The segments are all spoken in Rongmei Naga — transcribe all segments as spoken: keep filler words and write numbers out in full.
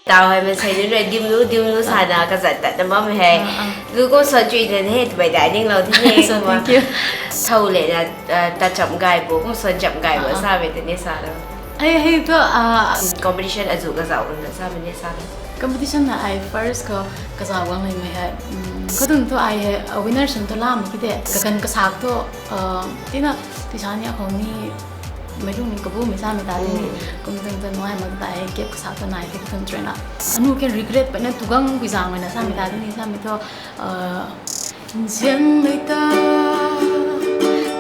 Tau hei mansei nunc rui dimlu dimlu sana kazat tatna bam hei. Lu kum suan chui na he twmei dai ninglou the ni. Suan, thank you. Thow le na, uh, ta cham gay bo, kum suan cham gay bo, samei tei ni sa lo. Ai hei tu, ah, competition azu kazauh na samei ni sa lo. Competition na ai first khou kazauh guang leimei hei. Khou tun tu ai hei, uh, winner swn tu lam ki de. Kakan kasak tu, uh, tina, tisa ni akhou ni mei lung ni kabu mei samei ta ni. Kum tun tu nuai mak ta hei kep kasak tu nai the tun trui na. Anu ken regret peyna tugang gui zang na samei ta ni samei tu, uh, nzian mei ta,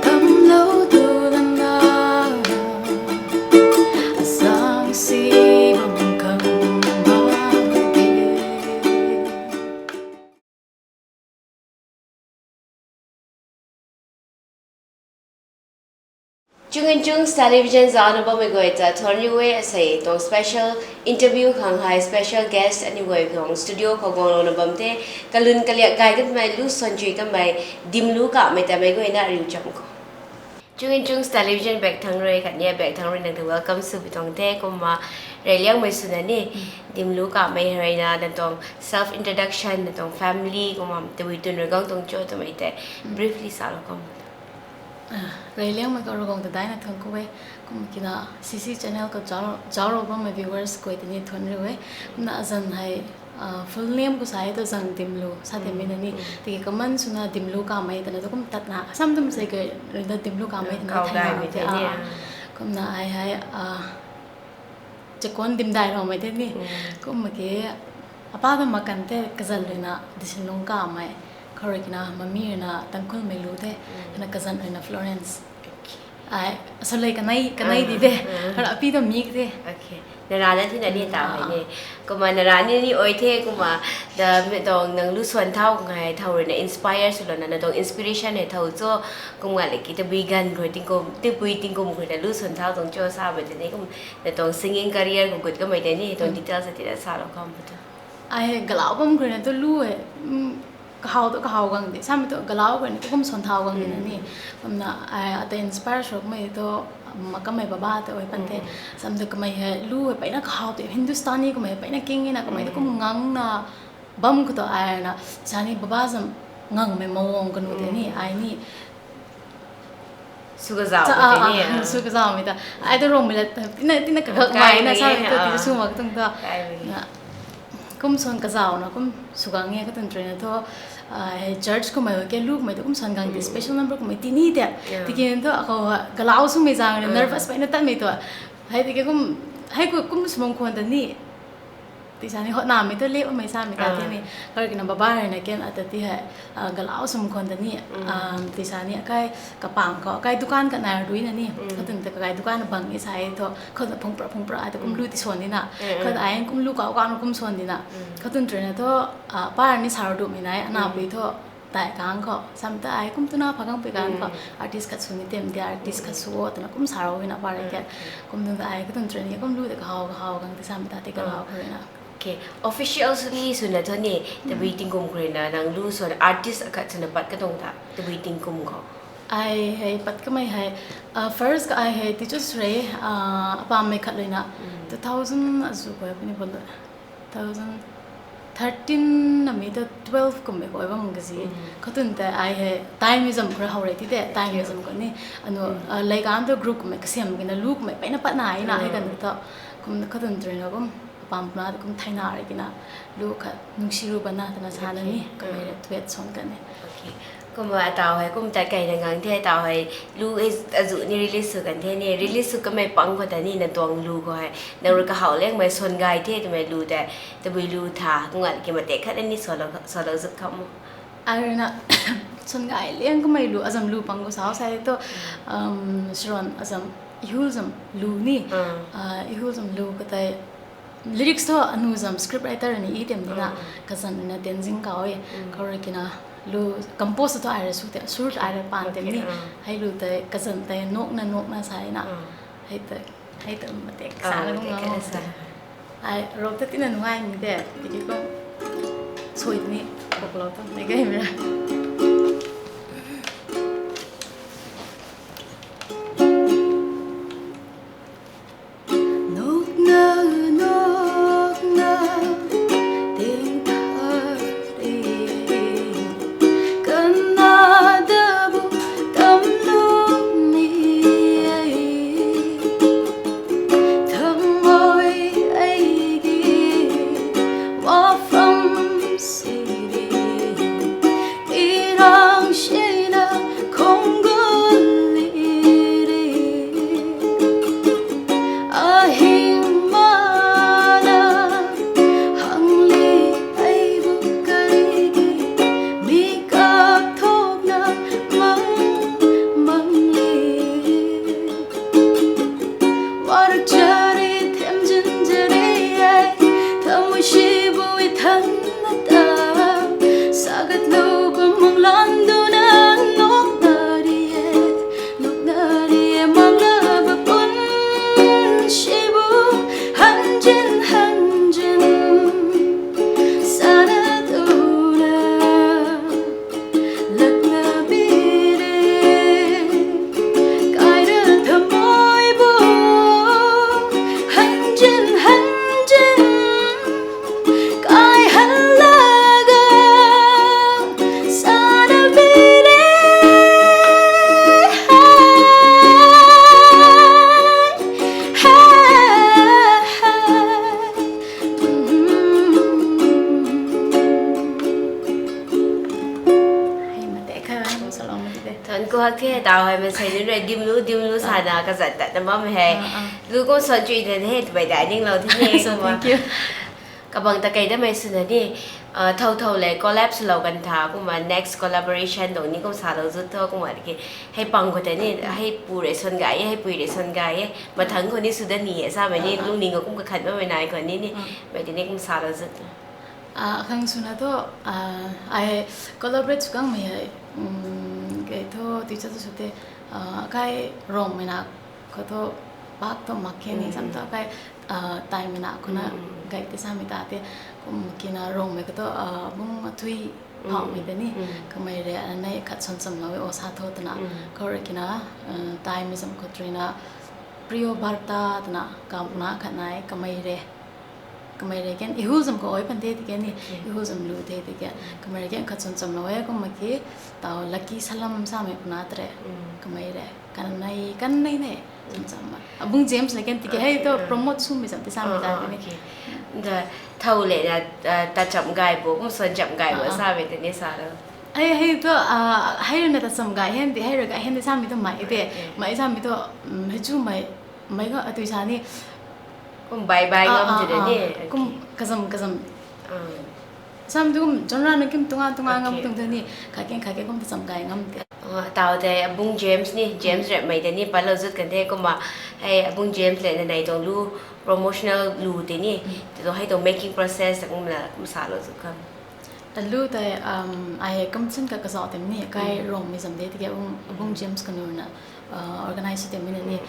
tamlou tu lana, asang si bam kam ma de. Chungin Chungs Television zana bammei guay ta thuanriu e, asei tuang special interview khang hei special guest aniu guay tuang studio khou guanglouna bam the, kalun kaliak gay kanmei lu suan chui kanmei dimlu kamei ta mei guayna ariu cham khou. Chungin Chungs Television bek thang rui khatni bek thang rui nang ta welcome sw bi tuang the, kumna reyliangmei swna ni, dimlu kamei rui na, nang tuang self introduction, nang tuang family, kumna tabui tun rui gang tuang cho twmei tei briefly salou kum. Ah, reyliangmei khou rui guang ta daina thuan ku e, kumna kina C C channel khou zauc, zauclou bammei viewers guay ta ni thuanriu e, kumna azan hei, ah, full name khou sa e tu zang dimlu sa tei mei na ni, tiki kaman swna dimlu kamei twna tu kum tatna, asam tum sei kei rui na dimlu kamei twna thayna te ni. Kumna ai hei, ah, chakon dimdailoumei te ni. Kumna ki, apa ta makan te kazan rui na Disinlung kamei, khou rui kina mami rui na Tangkhulmei lu the, kana kazan rui na Florence. Ai, salei kanei, kanei di de. Khara api ta mi the. Narana thina ni tau hei ni. Kumna narana ni oi the, kumna ta mi tuang nang lu suan thau ngai thau rui na inspire swlouna, nang tuang inspiration hei thau cho, kumna leki tabui ganv khou tingkum, tabui tingkum khou na lu suan thau tuang cho samei tei ni, kum nang tuang singing career khou gut kamei tei ni tuang details sa tina salou kam pu tu. Ai galau bam khou rui na tu lu e, kahaw tu kahaw gang de, samei tu galau khou rui na tu kum suan thau gang de na ni. Kumna ai ata inspire swmei tu, makamei baba ta oi pan the. Sam tu kamei hei lu hei peyna kahaw tu Hindustani kamei hei peyna king na kamei tu kum ngang na bam khou tu ai na, sani baba zam ngangmei mawang kanu tei ni, ai ni sw kazauh, sw kazauhmei ta. Ai tu Rongmei la tina, tina kagakmei na sa tu ti sw mak tuang ta. Kum suan kazauhna kum sw gang e, khou tun trui na thu, hei church kummei ke lu kummei tu kum suan gang ti special number kummei ti ni te. Tiki thu akhou galau swmei zang rui nervous peyna tatmei tu. Hei tiki kum, hei ku kum sw bam khwan ta ni. Tisa ni hotnamei tu le bammei samei ta the ni. Kar kina baba rui na ken ata ti hei, galau sw bam khwan ta ni. Tisa ni akai kapang khou, akai dukan kanei rui na ni. Khou tun ta kakai dukan bang ni sa e thu, khou ta phungpra phungpra ai ta kum lu ti suan di na. Khou ta ai kum lu kau kau na kum suan di na. Khou tun trui na thu, pa ni sa rui dumei nai, anapui thu tai kang khou, sam ta ai kum tuna pha kangpui kang khou, artist khat sw ni tem de, artist khat sw o twna kum sa rui na pa rui ke. Kum tun ta ai khou tun trui ni kum lu ta kahaw, kahaw kang ti samei ta ti galau khou rui na. Official sw ni swna thu ni, tabui tingkum khou rui na nang lu suan artist akhat swna pat katuang ta, tabui tingkum khou? Ai hei pat kamei hei, first ka ai hei teacher sw rei, apammei khat rui na, two thousand azu khou puni bol, two thousand thirteen na mi ta twelve kummei khou bam kazi. Khou tun tei ai hei Taimism khou how rei ti te, Taimism khou ni. Anu, lei kan tu group kummei kasiam kina lu kummei peyna patna ai na hei kan ta. Kum khou tun trui na kum, apam puna ta kum thaina rei kina, lu khat nungsi ru bana twna sa na ni, kamei rui duet suan kan e. Kumna ataw hei kum tat keyna ngang the, ataw hei lu azu ni release sw kan the ni, release sw kamei pang khou ta ni nang tuang lu khou hei nang rui kahaw liangmei suan gay the twmei lu tei, tabui lu tha, kumna ki matek khat na ni salou, salou zuk kham o? Ai rui na, suan gay liang kamei lu, azam lu pang khou sa o sa e tu, Sharon azam, Ihul zam lu ni, Ihul zam lu khou tei, lyrics thu anu zam script writer ni i tem di na, kazan na Tenzing kau e, khou rui kina lu compose thu ai rui sw te, sur ai rui pan tem ni, hei lu tei kazan tei nokna nokna sa e na, hei tei, hei tei matek sa na kum ngau sa. Ai rok ta tina nungaimei de, tiki kum sui ni, koklou tu mei gaymei ra. Nokna, nokna, Hak the, taw hei mansei nunc rui dim lu, dim lu sana kazat tatna bam hei. Lu kum suan chui na he, twmei dai ninglou the ni. So, thank you. Kabang ta kei damei swna ni, thow thow le collab swlou kan tha, kumna next collaboration tuang ni kum salou zut tho, kumna ki, hei pang khou tei ni, hei pu rui suan gay e, hei pui rui suan gay e, mathangc khou ni sw dat ni e, samei ni, lungning khou kum kakhat bammei nai khou ni ni, mei tei ni kum salou zut. Akhang swna thu, ai collaborate sw kangmei hei, kei thu teacher tu sw the, akai Rongmei na khou thu pak thu mak khe ni, sam thu akai, taimei na khou na gay tei samei ta the, kum kina Rongmei khou thu, bung athui phauhmei tei ni, kamei rui anei khat suan chamlou e o sa tho twna, khou rui kina, taimei zam khou rui na, Priyo Varta twna kamna khat nai, kamei rui, kamei rui kan ihu zam khou ai pan the tiki ni, ihu zam lu the tiki, kamei rui kan khat suan chamlou e, kumna ki, taw Lucky Salam samei puna tre, kamei rui kanei kanei ne, suan cham ma. Abung James le kan tiki hei thu promote swmei zam tei samei ta tei ni. Thow le na, ta cham gay bo, kum suan cham gay bo samei tei ni sa lo. Hei thu, hei rui na ta cham gay hen di, hei rui gay hen di samei thu mei de, mei samei thu, hei chu mei, mei khou atui sa ni, kum bai bai ngam ti de ni, kum kazam kazam, sam tu kum genre na kim tunga tunga ngam tuang the ni, khat kan khat kan kum ta cham gay ngam te. Taw tei Abung James ni, James Rapmei tei ni palou zut kan the, kumna hei Abung James le na nei tuang lu, promotional lu tei ni, tei tu hei tuang making process ta kumna kum salou zut kham. Alu tei, ai competition kha kazauh tei ni, kai Rongmei zam de tiki, Abung James Kanur na organize sw tei mi na ni,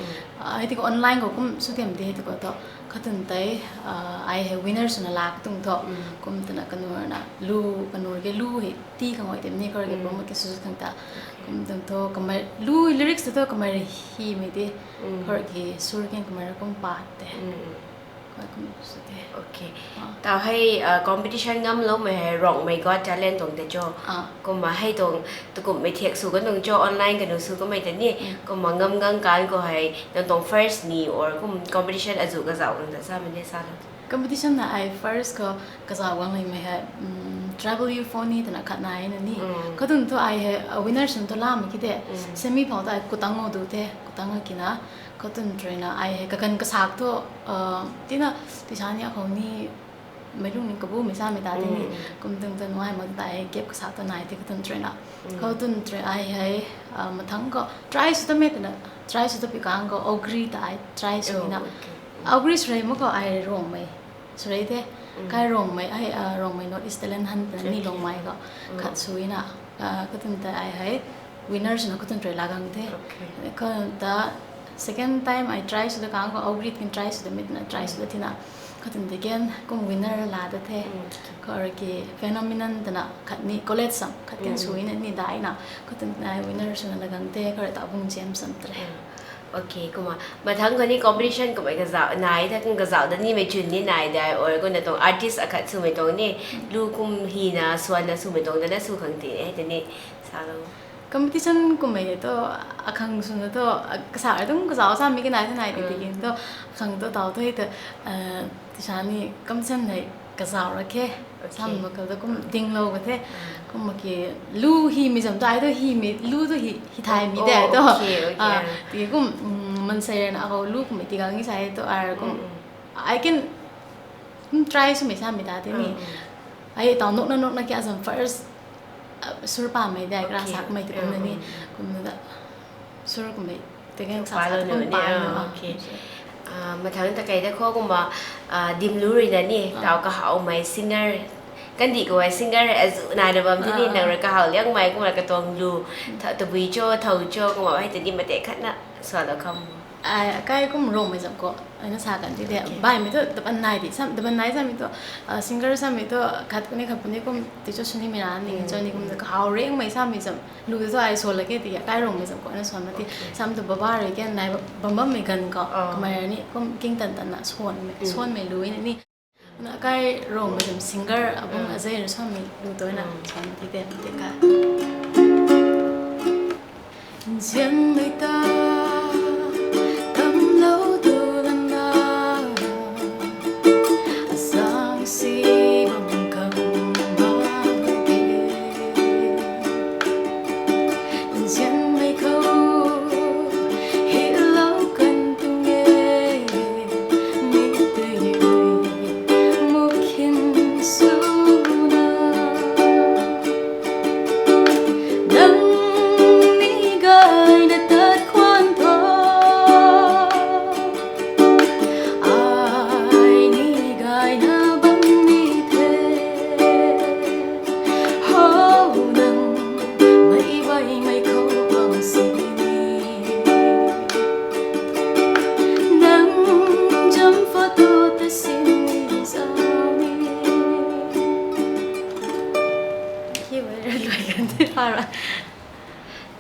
hei tiki online khou kum sw tei de tiki thu, khatun tei, ai hei winner swna lak tuang thu, kum twna Kanur na lu, Kanur ke lu hei ti khang ai tei ni, khou rui ke promote ke sw zut khang ta, kum tuang thu kamei lu lyrics tei thu kamei rui hymei de, khou rui ke sur kan kamei rui kum pat te. Taw hei competition ngamloumei hei Rongmei Got Talent tuang tei cho, kumna hei tuang, tukumhmei thiak sw kan tuang cho, online kanu sw kamei tei ni, kumna ngam gang kan khou hei nang tuang first ni or kum competition azu kazauh kan ta samei ni sa lo. Competition na ai first khou kazauh gang leymei hei, Travel Euphony twna khat nai na ni, khatun thu ai hei winner swna thu lamei ki de, semi phou ta ai kutang o du the, kutang a kina, khatun rui na ai hei kaganv kasak thu, tina, tisa ni akhou ni, mei lungning kabumei samei ta tei ni, kum tuang ta nuai mak ta ai gap kasak ta nai tei khatun rui na, khatun rui ai hei, mathangc khou try sw tamei twna, try sw ta pi kang khou Ogri ta ai try swna, Ogri sw rei mak khou ai Rongmei sw rei the, kai Rongmei, ai Rongmei North East Talent Hunt twna ni Longmai khou khat swna, khatun tei ai hei winner swna khatun rui laa gang the. Khatun ta second time ai try sw ta kang khou Ogri kan try sw tamei twna try sw ta tina, khatun tei kan kum winner laa ta the. Khou rui ke Phenomenon twna khat ni college sam khat kan swna ni daina, khatun ai winner swna laa gang the, khou rui ta Abung James sam tre. Ok, kumna mathangc khou ni competition kummei kazauh nai the, kum kazauh dat nimei chwn ni nai de, or kumna tuang artist akhat swmei tuang ni, lu kum hina swanna swmei tuang ta na sw khang ti hei tei ni salou. Competition kummei thu, akhang swna thu, kasa tum kazauh samei kanai the nai ti tiki thu, akhang thu taw thu hei ta, tisa ni competition hei kazauh ra khe, samei khou ta kum dinglou ka the, kumna ki lu hymei zam tu ai thu hymei lu tu hi, hi thaymei de ai thu, tiki kum, mansei rui na akhou lu kummei tigang ni sa e thu ai kum, ai kan, try swmei samei ta tei ni, ai taw nukna nukna ki azam first sur pamei de ai kara sakmei tei kumna ni, kumna ta sur kummei tei kan sa sa kum pa na. Mathangc ta kei da khou kumna, dimlu rui na ni taw kahawmei singer, kandih khou hei singer azu nai na bam tei ni, nang rui kahaw liangmei kumna katuang lu, tabui cho thow cho kumna hei tei ni matek khatna swlou kham. Akai kum Rongmei zam khou ai na sa kan ti de, baihmei thu taban nai di, taban nai samei thu, singer samei thu khat puni khat puni kum ti cho sw nimei ra ni cho ni kum ta kahaw rengmei samei zam lu thu ai sw la ke ti akai Rongmei zam khou na swan na ti, sam thu baba rui kan nai bam bammei ganv khou kamei rui ni kum king tan tanna swanmei lu na ni. Na akai Rongmei zam singer Abung Ajay rui swanmei lu tu na swan ti de ti ka. Nzianmei ta tamlou tu lana, asang si bam khang ma de. Nzianmei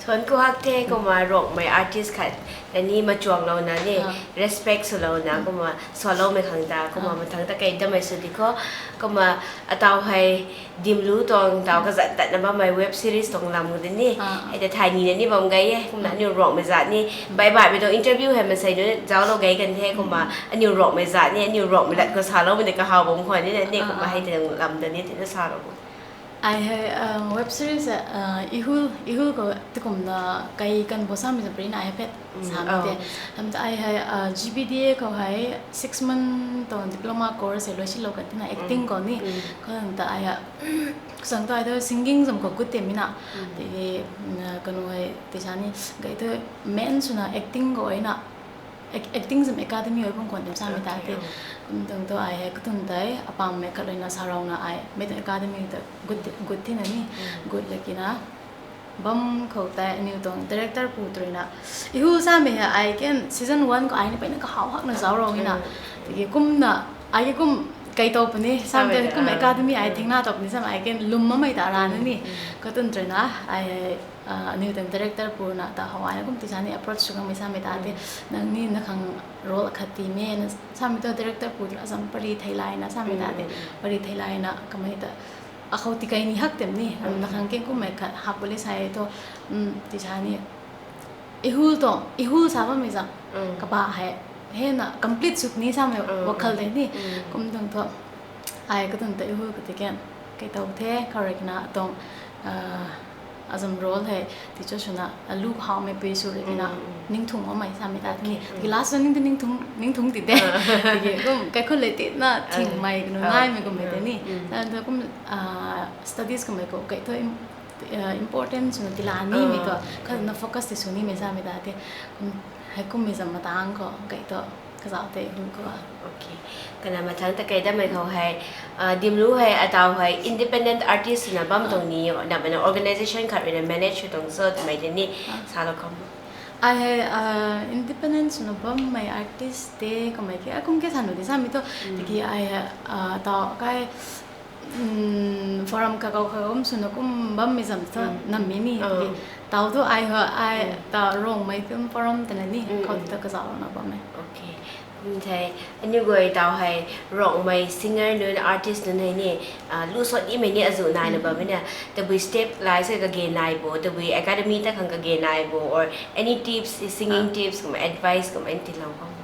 Thuanc ku hak the, kumna Ruangmei artist khat ta ni machuanglouna ni, respect swlouna, kumna swloumei khang ta, kumna mathangc ta kei damei sw di kho, kumna ataw hei Dimlu tuang taw kazanc tatna bammei web series tuang lam khou tei ni, hei ta thay nina ni bam gay e, kumna aniu Ruangmei zat ni, baih baihmei tuang interview hei maansei nunc zauclou gay kan the, kumna aniu Ruangmei zat ni, aniu Ruangmei lat khou saloumei tei kahaw bam khwan nina ni, kumna hei ta lam ta ni tina salou bo. Ai hei web series, Ihul, Ihul khou tikumna kai kan bo samei ta prina ai hei pet sam te. Hamta ai hei G B D A khou hei six month tuang diploma course hei loisilou kan tina acting khou ni. Khou ta ai, kusang tu ai tu singing zam khou good timei na. Tiki kanu hei tisa ni gay tu main swna acting khou na, acting zam academy oi pun khwan tim samei ta te. Kum tuang tu ai hei katun tei apammei khat ruina salouna ai mei tuang academy ta good thina ni, good lakina bam khou tei aniu tuang director pu tu ruina, Ihul samei hei ai kan season one khou ai ni peyna kahaw hakna zauclou na. Tiki kumna ai ki kum kai tow puni, samei kum academy ai thingna tow puni, samei ai kan lwm makmei ta rana ni. Katun tu ruina ai hei aniu tuang director pu na ta how aina kum tisa ni approach sw kanmei samei ta te, nang ni na khang role akhat tiimei na samei tu director pu tu azam pary theilayna samei ta te, pary theilayna kamei ta akhou tikei ni hak tim ni, na khang kan kummei khat hap le sai tu, tisa ni Ihul tuang, Ihul sa bammei zam kaba hei hena complete sw ni samei wakhal de ni. Kum tuang thu ai katun ta Ihul kati kan kai tow the, khou ruina tuang azam role hei ticho swna alu kahawmei pui sw ruina ningthung makmei samei ta ni. Tiki last ni tu ningthung ti de. Tiki kum kaikhun le tina thingmei kanu naimei kummei tei ni. Kum studies kummei khou kai thu important swna tila nimei tu khatna focus ti sw nimei samei ta te. Heikummei zam matang khou kai tu kazauh tei hun khou. Kana mathangc ta kei damei khou hei, Dimlu hei ataw hei independent artist swna bam tuang ni, namna organization khat ruina manage sw tuang cho twmei tei ni salou kham. Ai hei independent swna bammei artist tei kamei ke, ai kum ke sanu di samei tu, tiki ai hei taw kai forum kakau kakau kum swna kum bammei zam thu nammei ni, tiki taw thu ai hei ai ta Ruangmei film forum twna ni khou ta kazauhna bammei. Kum thei, aniu guay taw hei Ruangmei singer nunc, artist nunc hei ni lu sot nimei ni azuh naina bammei na, tabui step lai se kage nai bo, tabui academy ta khang kage nai bo, or any tips, singing tips kumna, advice kumna tilou kham?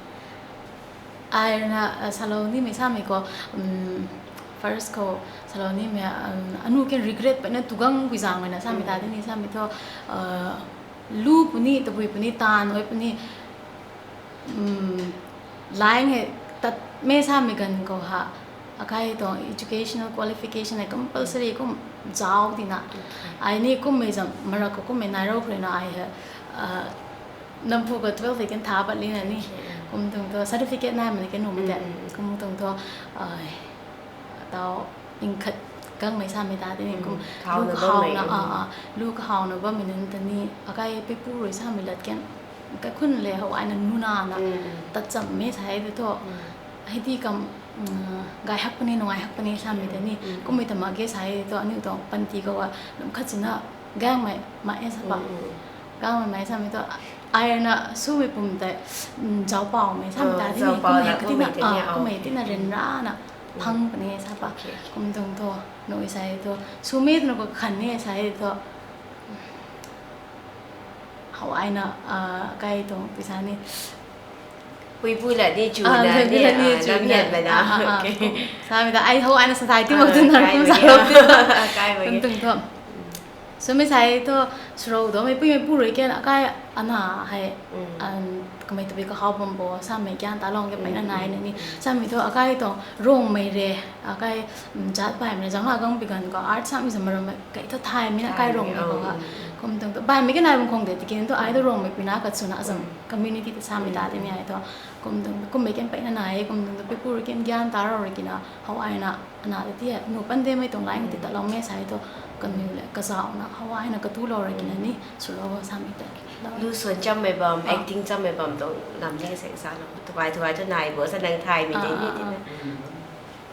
Ai ruina salou nimei samei khou, first khou salou nimei, anu kan regret peyna tu gangpui zangmei na samei ta tei ni samei thu, lu puni, tabui puni, taanv oi puni, line hei tatmei samei ganv khou ha, akai tuang educational qualification hei compulsory kum zauc tina. Ai ni kummei zam marak khou kummei nai rou khou ruina ai hei, namphu khou twelve hei kan tha pat lina ni. Kum tuang thu certificate naimei na kan nuhmei tei. Kum tuang thu taw nkhat gangmei samei ta tei ni kum lu kahawna, lu kahawna bammei nunc ta ni akai peipu rui samei lat kan kaikhun le how aina nunana tat chammei sa hei tei thu, hei ti kam gay hak puni, nungai hak puni samei tei ni. Kummei ta mak ge sa hei tei thu aniu tuang panty khou a nam khat sina gangmei mak e sa pa. Gangmei mak e samei thu ai ruina swmei pum tei zauc paumei samei ta tei ni, kummei tina ryanrana phang puni sa pa. Kum tuang thu, nui sa hei thu swmei twna kakhan ni sa hei thu how aina, kai tuang tisa ni, puipui la ni chuna ni, lam hianmei na, samei ta ai how aina society mak twna kum salou ti, kum tuang thu swmei sa hei thu, swrou do meipui meipu rui kan akai ana hei kamei tabui kahaw bam bo samei gyan ta lung ke peyna naina ni. Samei thu akai tuang Ruangmei re, akai jat baihmei re, zangna gangpui ganv khou art samei zam maram kai thu thaymei na akai Ruangmei khou ha. Kum tuang thu baihmei kan nai bam khang de, tiki thu ai thu Ruangmei pui na khat swna azam community ta samei ta tei ni ai thu kum tuang kummei kan peyna nai e, kum tuang thu peipu rui kan gyan ta rou rui kina how aina, ana ta ti hei nu pan demei tuang line ti tatloumei sa hei thu kaniw le kazauhna how aina katulou rui kina ni swlou samei ta. Lu swan chammei bam, acting chammei bam tuang lam ni se salou, tuai tuai thu nai bo sa nang thaymei tei ni tina.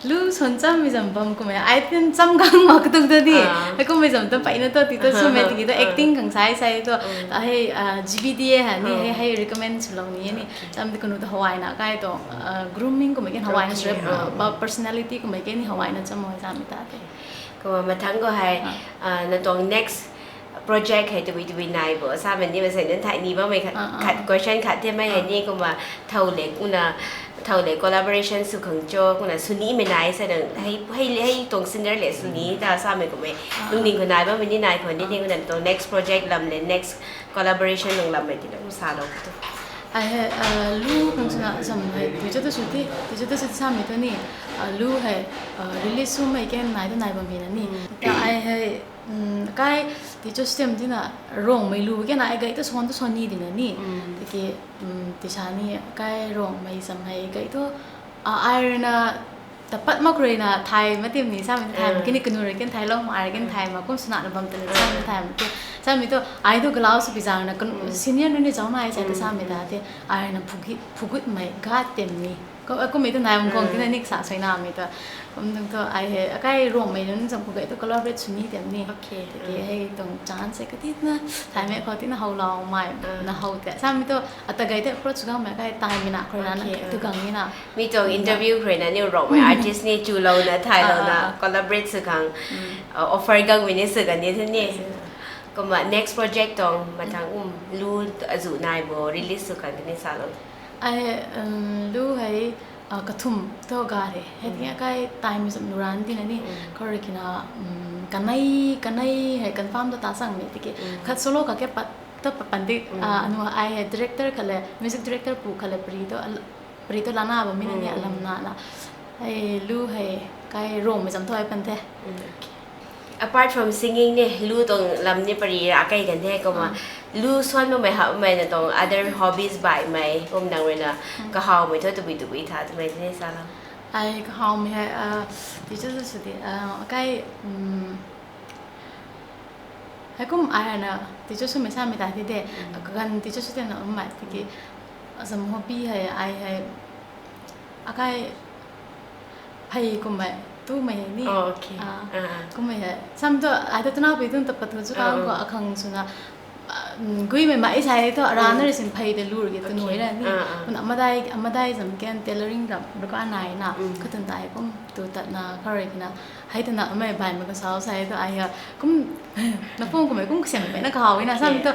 Lu swan cham mi zam bam kummei, ai tin cham gang ma katuk ta di. Ah. Hei kummei zam ta paina to ti to sumei tiki to acting khang sai sai to. Ah, hei, ah, G B D A ha ni, hei, hei recommend swlou ni ni. Okay. Cham ti kanu to hawai na kai to, ah, grooming kummei ken hawai na srep, ah, ba personality kummei ken ni hawai na cham hoi sa mi ta te. Kumna mathang khou hei, ah, na tuang next project hei tabui tabui nai bo, samei ni masei nunc thai ni bammei khat, khat question khat the mei hei ni kumna thow le, kumna thow le collaboration sw khang cho, kumna sw nimei nai sa nang, hei, hei, hei tuang singer le sw ni ta samei kummei. Lungning khou nai bammei ni nai khou ni, ni kumna tuang next project lam le, next collaboration nang lammei ti na kum salou tu. Ai hei, ah, lu khang swna zam hei, tui cho tu sw ti, tui cho tu sw ti samei tu ni, ah, lu hei, ah, release swmei ken nai tu nai bammei na ni. Ta ai hei, um, kai ti cho stem tina Rongmei lu ke na ai gay tu swan tu swan ni dina ni. Tiki, um, ti sa ni kai Rongmei zam hei gay tu, ah, ai rui na tapat mak rui na thay matim ni samei thay ma kini kanu rui ken thaylou ma ai rui ken thay ma kum swna na bam tani samei thay ma ke. Samei tu ai tu galau sw pi zang na kanu senior nu ni zang na ai sa tu samei ta te ai rui na phugut, phugutmei gat tem ni. Ko, kummei tu nai bam kong tina ni kasa sui na mei tu. Kum dung tu ai hei, akai Rongmei nunc zam khou gay tu collaborate sw ni tem ni. Okay. Tiki hei tuang chance hei kati na, thaymei khou tina howlou mei, na how te. Samei tu, ata gay te approach gang mei kai taimei na khou rui na, tu gang ni na. Mi tuang interview khou rui na ni Rongmei artist ni chulou na, thaylou na, collaborate sw khang, uh, offer gang mei ni sw gan ni the ni. Kumna next project tuang mathang um lu azu nai bo release sw khang ni salou. Ai, um, lu hei, ah, kathum tu ga re. Hei ti akai time zam lu ran tina ni. Khou rui kina, um, kanei, kanei hei confirm tu ta sang mei tiki. Khat solo kha ke pat, ta pa pan di, ah, anu ai hei director khat le, music director pu khat le pari tu, al-, pari tu lana bammei na ni alam na la. Ai lu hei kai Rongmei zam tu ai pan the. Apart from singing ni, lu tuang lam ni pari ra kai kan the kumna. Lu swan bammei hapmei na tuang other hobbies baihmei kum nang rui na kahawmei thu tabui tabui tha twmei ni salou. Ai kahawmei hei, ah, ti cho tu sw ti, ah, kai, um, hei kum ai na ti cho swmei samei ta ti de, kagan ti cho sw ti na um mei tiki, zam hobby hei ai hei akai phey kummei tumei hei ni. Kummei hei sam tu ai tu twna pui tun ta pat tu chu kang khou akhang swna, guimei mei sai thu rana rui sin phey de lur ge tu nui ra ni. Kumna madai, madai zam ken tailoring ram ruka nai na, katun tai kum tu tatna khou rui kina hei twna mei baihmei kasau sai tu ai ha kum na phung kummei kum kasiam peyna kahaw na sam tu,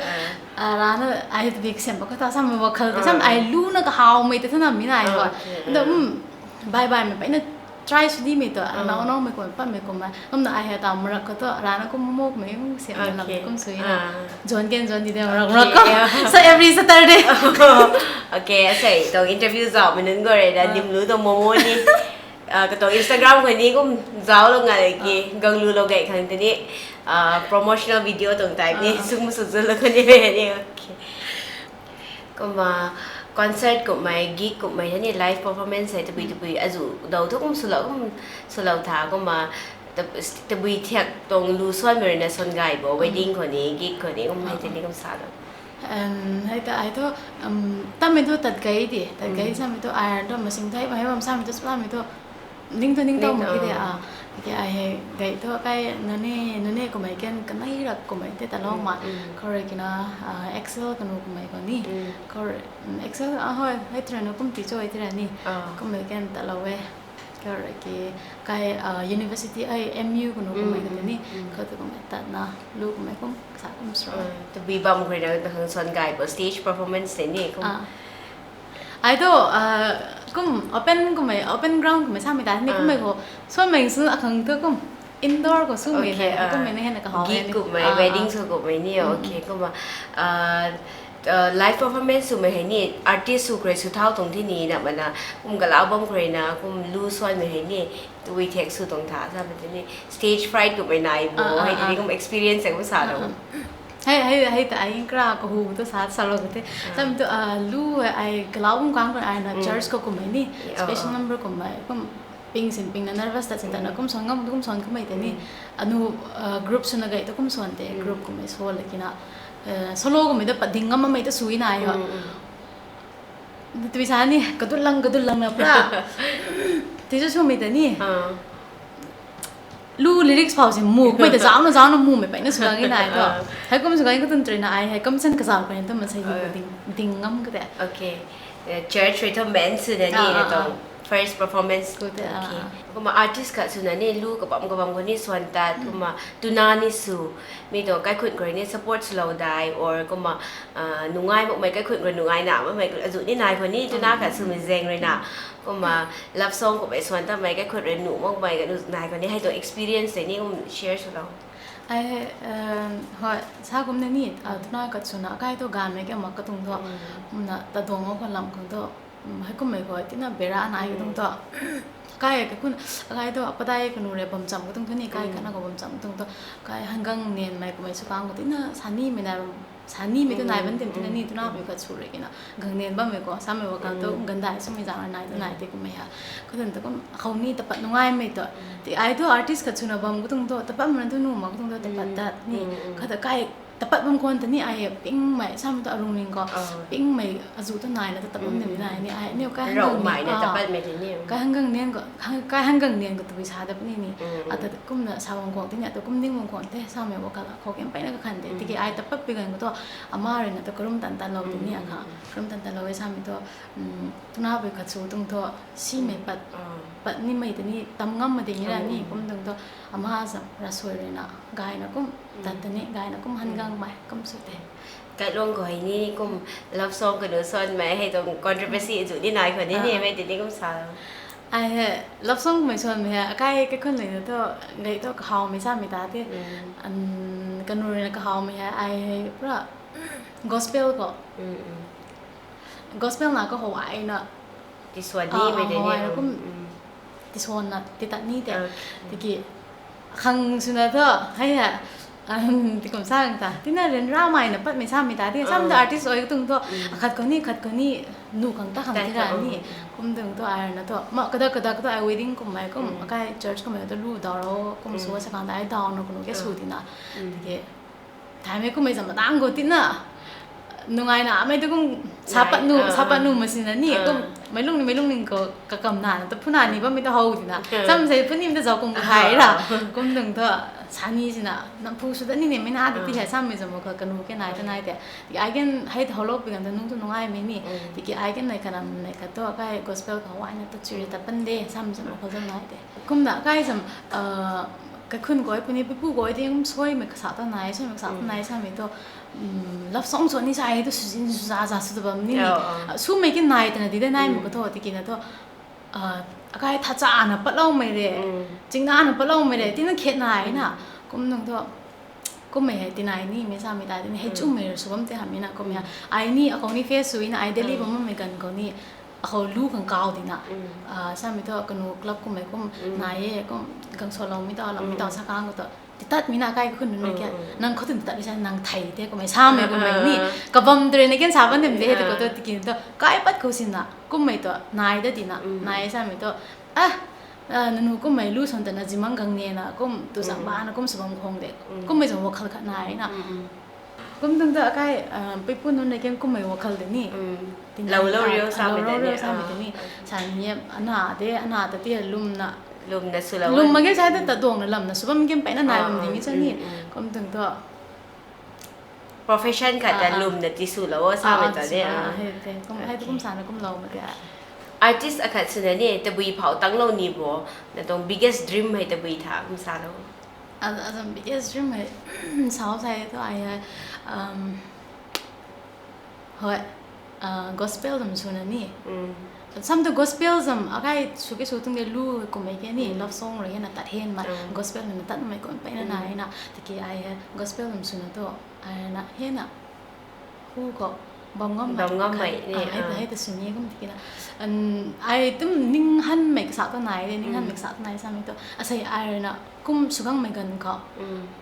rana ai tu bi kasiam pa khou ta sam wakhal ta sam ai luna kahawmei ta thana mi nai khou. Nda, um, bai baimei peyna try sw nimei tu, nau naumei kum, patmei kum, kumna ai hei ta marak khou tu rana kum mokmei kum kasiam lam kum sui na. Zon ken zon di de marak, marak kum. So every Saturday. Okay, asei tuang interview zauhmei nunc khou rui na dim lu tuang momo ni, katuang Instagram khou ni kum zauclou nga le ki, gang lulou gay khang tini, promotional video tuang type ni sung sw zulou khou ni ni. Okay. Kumna concert kummei, gig kummei ni, live performance hei tabui tabui azu dou thu kum swlou, kum swlou tha kumna, tabui thiak tuang lu swanmei rui na swan gay bo, wedding khou ni, gig khou ni kum hei tini kum salou. Hei ta ai thu, tammei thu tat gay di, tat gay samei thu ai thu masing thei hei bam samei thu swlamei thu ning thu ning tau mak ki de a. Tiki ai hei gay thu kai nane, nane kummei ken kanei rak kummei te talou ma. Khou rui kina, Excel kanu kummei khou ni. Khou rui, Excel, ah, hoi, hei tira na kum ti cho hei tira ni. Kummei ken talou e. Khou rui ki kai, university ai M U kanu kummei khou ni. Khou tu kummei tatna lu kummei kum sa kum sro. Tabui bam khou rui na khang swan gay bo stage performance tei ni kum. Ai tu, kum open kummei, open ground kummei samei ta ni kummei khou swanmei sw akhang tu kum indoor khou swmei kummei na hei na kahaw gig kummei, wedding sw kummei ni. Okay, kumna live performance swmei hei ni artist sw khou rui sw thau tuang ti ni na mana kum galau bam khou rui na kum lu swanmei hei ni tabui thiak sw tuang tha samei tini stage fright kummei nai bo hei tini kum experience hei kum salou. Hei, hei, hei ta ai kra kahu tu sa, salou ka the. Tam tu, lu ai galau kum kang ai na church khou kummei ni special number kummei kum ping sin ping na nervous ta sin ta na kum swan ngam kum swan kummei te ni. Anu group swna gay tu kum swan te group kummei solo kina, solo kummei ta pat ding ngam mamei ta sui na ai ho. Tui sa ni kadut lang, kadut lang na pra. Tei chu swmei ta ni. Lu lyrics phau si mukmei ta zaucna zaucna mumei peyna sw gang e nai thu. Heikum sw gang e, katun trina ai hei kum san kazauh kani tu masei hi ding ngam ka te. Okay. Church rui thu men swna ni na tuang first performance. Kumna artist khat swna ni lu kabam kabam khou ni swan tat kumna tuna ni sw mi tuang kaikhun khou rui ni support swlou dai or kumna nungai makmei kaikhun khou nungai na makmei azuh ni nai khou ni tuna khat swmei zaeng rui na. Kumna love song kummei swan tatmei kaikhun rui nuh makmei ka nai khou ni hei tuang experience tei ni kum share swlou. Ai, hoi, sa kumna ni tuna khat swna akai thu gaymei ke mak katuang thu, na taduang o khou lam khang thu, heikummei khou tina bera nai katuang thu. Kai kaikhun, akai thu apadai kanu rui bam cham katuang thu ni, kai khatna khou bam cham katuang thu, kai hangang nenmei kummei sw kang khou tina sanimei nai bam sanimei tu nai ban tim tina ni tuna pui khat sw rui kina gangnian bammei khou samei wakal tu gandai swmei zang nai tu nai tei kummei ha. Kadan tu kum khou ni tapat nungaimei tu. Ti ai thu artist khat swna bam katuang thu tapat mana tu nu mak katuang thu tapat tat ni. Khat kai tapat bam khwan ta ni ai pingmei samei tu alungning khou pingmei azuh tu naina tu tapat bam tim nai ni ai niu kai hangang nian khou, kai hangang nian khou tabui sa dat puni ni. Ata kumna sa bam khwan tini ata kum ding bam khwan te samei wakal khou kem peyna kakhan te. Tiki ai tapat pui ganv khou thu ama rui na tu karum tan tanlou tini akha. Karum tan tanlou e samei thu, tuna pui khat sw tuang thu simei pat, pat nimei ta ni tam ngam ma ding ra ni kum tuang thu ama zam rasuai rui na gayna kum tat ta ni gayna kum hangangmei kum sw te. Kailuang khou hei ni kum love song kanu swanmei hei tuang controversy azuh ni nai khou ni ni mei tini kum sa. Ai hei love song kummei swanmei hei akai kaikhun leina thu, gay thu kahawmei samei ta te. Kanu rui na kahawmei hei ai hei pura gospel khou. Gospel na khou howai na tiswan nimei tei ni kum tiswanna titat ni te. Tiki khang swna thu hei ha, tikum sa ta tina ryanramei na patmei samei ta te. Sam ta artist oi katuang thu akhat khou ni khat khou ni nu khang ta khang tira ni. Kum tuang thu ai na thu ma kadak kadak thu ai wedding kummei kum akai church kummei thu lu daw ro kum sw sa khang ta ai daw na kunu ke sw tina. Tiki thaymei kummei zam madang khou tina nungaina mei tu kum sapat nu, sapat nu masina ni kum mei lungning mei lungning khou kakam na tu phuna ni bammei tu how tina. Sam se phuni mei tu zauc kum kahai ra. Kum tuang thu sani sina namphu sw dat ni ni mei na ta ti hei samei zam khou kanu ke nai ta nai te. Tiki ai kan hei ta howlou pui ganv ta nung tu nungaimei ni. Tiki ai kan nei kanam nei khat thu akai gospel khou howai na tu chiri tat pan de samei zam khou zam nai te. Kumna kai zam kaikhun khou puni puipu khou ti kum suaimei kasa ta nai, suaimei kasa ta nai samei thu love song sw ni sa hei tu swzin swza za sw ta bam ni ni. Swmei ki nai tana di de nai mak ka thu tiki na thu akai thacha na patloumei re, chingna na patloumei re tina khet nai na. Kum nung thu kummei hei tinai nimei samei ta tini hei chumei rui sw bam te hamhmei na kummei hei ai ni akhou ni face sw na ai Delhi bam bammei ganv khou ni akhou lu khang kau tina. Samei thu kanu club kummei kum nai e kum gangsaloumei ta lammei ta sa kang khou thu titatmei na kai kaikhun nunc na kia nang khou tun titatmei sa nang thei te kummei samei kummei ni kabam tu rui na kan sa ban dem de hei tu khou thu tiki thu kai pat khou sina kummei thu nai da tina nai samei thu nanu kummei lu swan tana zimang gang nena kum tu zang bana kum sw bam khang de kummei zang wakal khat nai na. Kum tuang thu akai puipu nunc na kan kummei wakal de ni. Lou lou riu samei tei ni sa ni ana de ana ta ti lwmna lwmna sw lou lwm mak ge sa ta taduangna lamna sw bam kan peyna nai bam ding e sa ni. Kum tuang thu profession khat ta lwmna ti swlou o samei ta de. Hei tu kum sana kumlou mak ge. Artist akhat swna ni tabui phau tanglou ni bo, na tuang biggest dream hei tabui tha kum salou. Azam biggest dream hei sau sa thu ai hei hoi gospel zam swna ni. Sam tu gospel zam akai sw ke sw tuang de lu kummei ke ni love song rui hena tat henmei gospel na tatmei kum peyna nai na tiki ai hei gospel zam swna thu ai na hena hu khou bam ngammei bam ngammei ni hei ta sw ni kum tikina ai tum ninghanmei kasa ta nai de ninghanmei kasa ta nai samei thu asei ai rui na kum sw gangmei ganv khou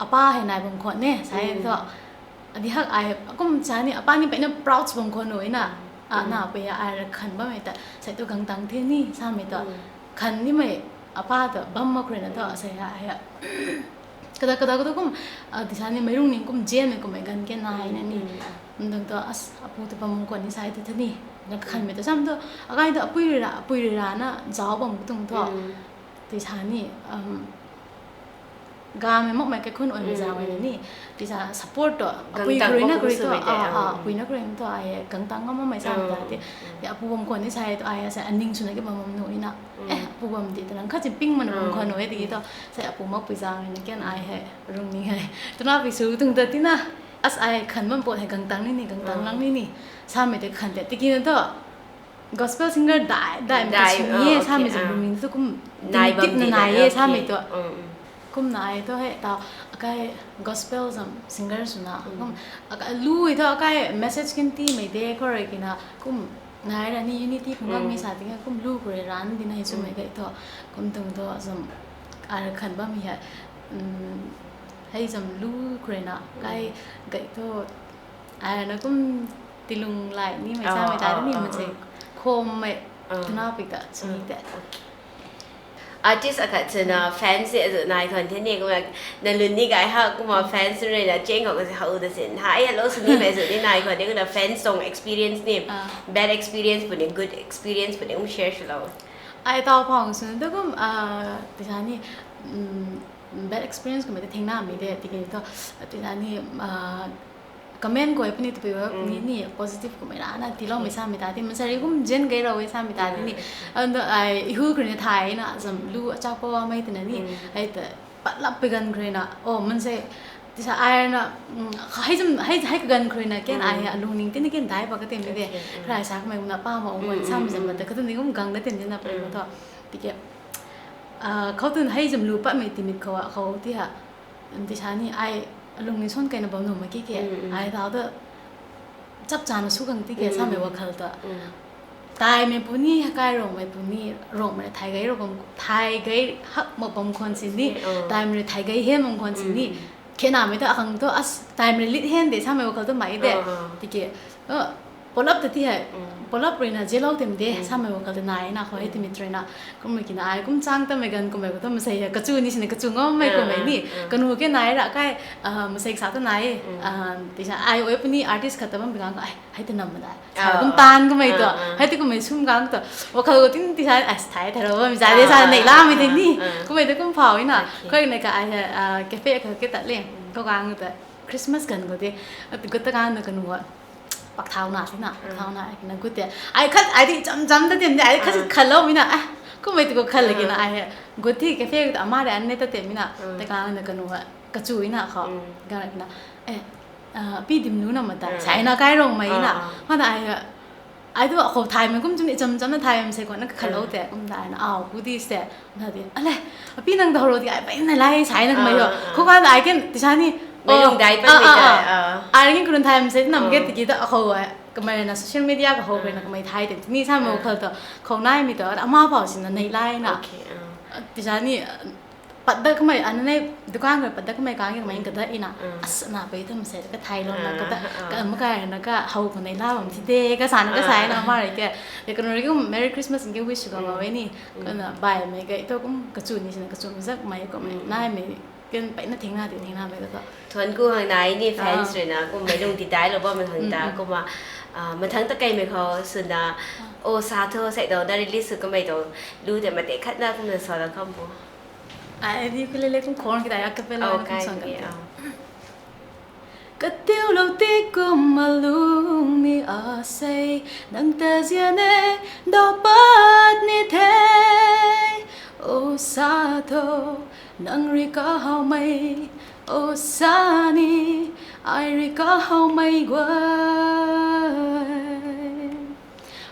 apa hei nai bam khwan ne sai thu adi hak ai kum sa ni apa ni peyna proud bam khwan nu na. Ana pui ai rui khan bammei ta sai tu gang tang the ni samei thu khan nimei apa ta bam mak rui na thu asei ai kadak kadak tu kum tisa ni meic lungning kum zianmei kummei ganv ke nai na ni. Kum tuang thu as apu ta bam khwan ni sai tu the ni. Na kakhanmei ta sam tu, akai tu apui rui ra, apui rui ra na zauc bam tuang thu. Tisa ni, um, gamei makmei kaikhun oimei zang e ni. Tisa support tu, apui kharui na kharui tu, apui na kharui tu, ai gangtang ngam makmei sam ta ti. Apu bam khwan ni sai tu, ai sa aning swna ki bam bam nu na. Eh, apu bam ti ta lang khat si ping mana bam khwan nu e ti tu. Sai apu makpui zang e na ken ai hei, rung ni hei. Tuna pi su tuang ta tina. As ai khan bam pot hei gangtang ni ni, gangtang lang ni ni. Samei ta khan te, tiki na tu. Gospel singer dai, dai, dai, mei ta sw ni e, samei zam lungning tu kum nai bam tip na nai e, samei tu. Kumna ai tu hei tau, akai gospel zam singer swna. Kum, akai lu e tu akai message kin tiimei de khou rui kina, kum nai ra ni unity phung gangmei sa tinga, kum lu khou rui ran di na hei swmei kai tu. Kum tuang tu zam, ai khan bammei hei. Hei zam lu khou rui na, kai gai tu, ai na kum tilung lai nimei samei ta ni mansei khommei, tuna pi ta, sini te. Artist akhat swna fans se azu nai khwan the ni, kumna nalun ni gay ha, kumna fans rui na cheng khou kasi hau da sin. Hai, hello, sini mei zu ni nai khwan the, kumna fans tuang experience ni, bad experience puni, good experience puni, kum share swlou. Ai tau phang swna tu kum, tisa ni, bad experience kummei ta thengnamei de, tiki tu, tisa ni, comment guay puni tabui ni, ni positive kummei rana tiiloumei samei ta ti, mansei rui kum zian gay rou e samei ta ti ni. Ando ai ihu khou rui na thay na, zam lu achak pamei tina ni, ai ta patlap pui ganv khou rui na, o, mansei, tisa ai na, hei zam, hei, hei kaganv khou rui na ken ai hei alungning tina ken dai pa katim ni de, rai sa kamei kumna pa ma ong samei zam ta katu ni kum gang na tim ni na pa ma thu, tiki, khou tun hei zam lu patmei timit khou, khou ti ha, tisa ni ai alungning swan kaina bam nu mak ki ke, ai tau ta chap chana sw khang ti ke samei wakhal ta. Taimei puni, hakai Rongmei puni, Rongmei thay gay rou bam, thay gay hak mak bam khwan sini, taimei rui thay gay hen bam khwan sini. Khenamei tu akhang tu as taimei rui lit hen de samei wakhal tu mai de. Tiki, polap ta ti hei, polap rui na zialou tim de samei wakhal ta nai na khou hei timit rui na. Kummei kina ai kum chang tamei ganv kummei khou tu mansei hei kachu ni sini kachu ngammei kummei ni. Kanu ke nai ra kai, mansei kasa ta nai. Tisa ai oi puni artist khat ta bam pi ganv khou ai, hei ta nam ma dai. Sa kum taanv kummei tu, hei ti kummei sum ganv tu. Wakhal khou tin tisa ai, thai thai rou bammei za de sa neihlamei ti ni. Kummei tu kum phau na. Khou na ka ai, cafe kha ke tat le. Khou ganv ta Christmas ganv khou de. Ati gut ta ganv na kanu a. Pak thau na ti na, pak thau na, na gut de. Ai khat, ai ti cham cham ta tim de, ai khat khatloumei na. Kummei tu khou khat lagi na ai hei. Gut ti cafe ta ama de an ne ta tim na. Ta ganv na kanu a, kachu na khou. Ganv na, eh, pi dim nu na mata. Sai na kai Rongmei na. Mana ai, ai tu akhou thaymei kum chum ni cham cham na thaymei se khou na kakhalou te, kum dai na, au, gu di se, na di, ale, api nang dau rou di, ai pai na lai, sai na kamei ho. Khou kan ai ken, tisa ni, mei lung dai pai mei ta, ai ken kurun thaymei se, nam ke tiki ta akhou ai, kamei na social media kahou khe na kamei thay te, ni samei wakhal tu, khou naimei tu, ama pau sina nei lai na. Tisa ni, pat dat kamei, ana nei dukan khou pat dat kamei kang kamei kata ina, as na pei tu masei ka thailou na kata, ka makai na ka hou khou nei la bam ti de, ka sa na ka sai na ma rui ke. Te kanu rui kum Merry Christmas nge wish ka ma we ni. Kana baimei kai tu kum kachu ni sina kachu zak mei kummei naimei ken pai na thingna ti thingna mei kata. Thuanc ku hang nai ni fans rui na kummei lung ti dailou bammei khang ta kumna, mathang ta kaimei khou swna, o sa thu sei dou na release sw kamei tu, lu te mate khat na kumna sa la kham bo. Ai di ukulele kum khorn ki dai a cappella na kum sang kan. Katiulou ti kum alung ni asei, nang ta zian e, dou pat ni the. O sa tho, nang rui kahawmei, o sa ni, ai rui kahawmei guay.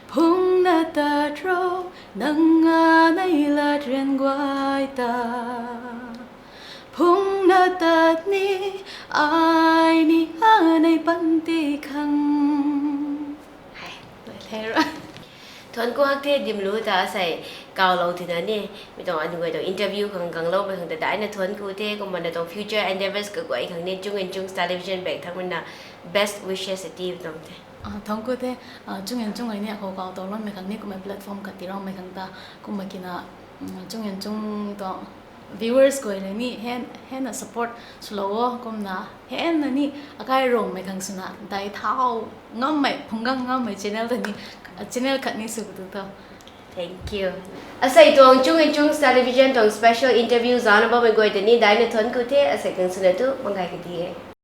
Phungna tat ro, nang a nei lat rian guay ta. Phungna tat ni, ai ni a nei panty khang. Hai, the ro. Thuanc ku hak the Dimlu ta sei kawlou tina ni, mi tuang anu guay tuang interview khang kangloumei khang ta daina thuanc ku the, kumna na tuang future endeavours kaguay khang ni Chung and Chung's television bak thangmei na best wishes ati tuang the. Thuanc ku the, Chung and Chung ai ni akhou kaw taloumei khang ni kummei platform khat tiiloumei khang ta, kumna kina, Chung and Chung tuang Viewers guay na ni hen hena support swlou o kumna hena ni akai Rongmei khang swna dai thau ngammei phunggang ngammei channel ta ni channel khat ni sw kadu tho. Thank you. Asei tuang Chung and Chungs Television tuang special interview zana bammei guay ta ni daina thuanc ku the, asei khang swna tu mangai kadi e.